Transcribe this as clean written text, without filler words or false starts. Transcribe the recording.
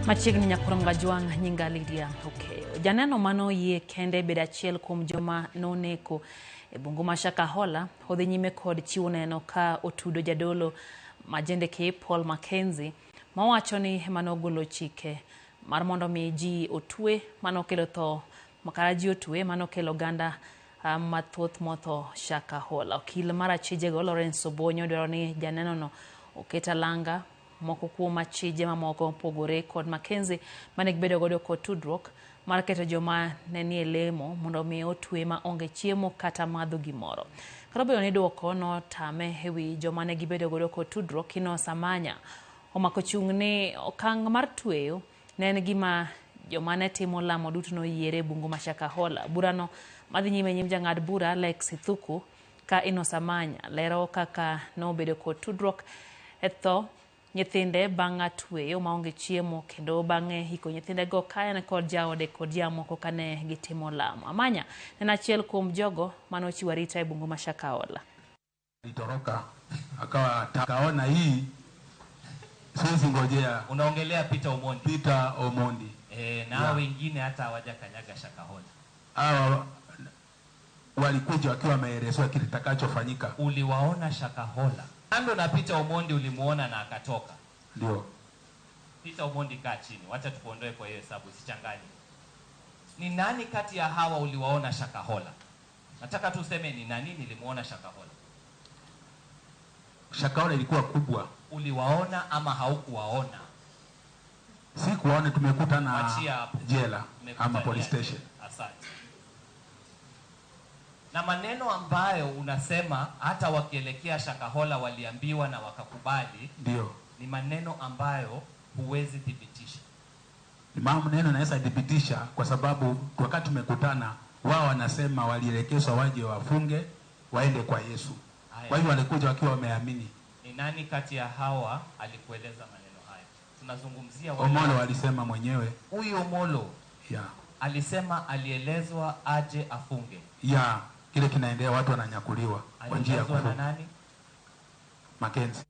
Machiegni nyakurom Gajwang' nyinga Lydia Okeyo. Janeno mano yie kende bedo achiel kuom joma noneko e bungu ma Shakahola odhi nyime kod chiwo neno ka otudo jadolo Majendeke Paul Mackenzie mawacho ni ema nogolo chike mar mondo mi ji otwe manokelo tho makara ji otwe manokelo oganda mathoth motho Shakahola. Okil mar achijego Lawrence Obonyo dwaro ni janeno no oket alanga moko kuom achije mamoko mopogore kod Mackenzie mane gibedo godo kod tudruok mar keto joma ne nie lemo mondo mi otwe ma onge chiemo kata madho gimoro. Kata obedo ni duoko notame ewi joma ne gibedo godo kod tudruok, Enos Amanya omako chung' ni okang' mar tweyo ne en gima joma ne timo lamo duto noyiere e bungu ma Shakahola. Burano madhi nyime nyim jang'ad bura Alex Ithuku ka Enos Amanya lero kaka nobedo kod tudruok e tho nyithinde bang' tweyo maonge chiemo kendo bang'e iko nyithindego ka en kod jaode kod jamoko kane gitimo lamo. Amanya ne en achiel kuom jogo manochiwo arita e bungu ma Shakahola. Alitoroka akawa akaona hii siwezi ngojea. Unaongelea Peter Omondi. Peter Omondi. E, na yeah, wengine hata hawajakanyaga Shakahola. Hawa walikuja wakiwa wameelezewa kile kitakachofanyika. Uliwaona Shakahola? Kando na Peter Omondi ulimuona na akatoka. Ndio. Peter Omondi, kaa chini, wacha tukuondoe kwa hiyo hesabu, usichanganye. Ni nani kati ya hawa uliwaona Shakahola? Nataka tu useme ni nani nilimuona Shakahola. Shakahola ilikuwa kubwa. Uliwaona ama haukuwaona? Sikuwaona, tumekutana Wachia hapo. Jela ama Mmekutania police station. Asante. Na maneno ambayo unasema hata wakielekea Shakahola waliambiwa na wakakubali, Ndio. Ni maneno ambayo huwezi thibitisha. Ni maneno naweza thibitisha kwa sababu wakati tumekutana wao wanasema walielekezwa waje wafunge waende kwa Yesu. Haya. Kwa hivyo walikuja wakiwa wameamini. Ni nani kati ya hawa alikueleza maneno hayo? Tunazungumzia Omolo alisema mwenyewe. Huyu Omolo Yeah. alisema alielezwa aje afunge. Ya kile kinaendelea, watu wananyakuliwa kwa njia ya Alielezwa na kufunga. nani? Mackenzie.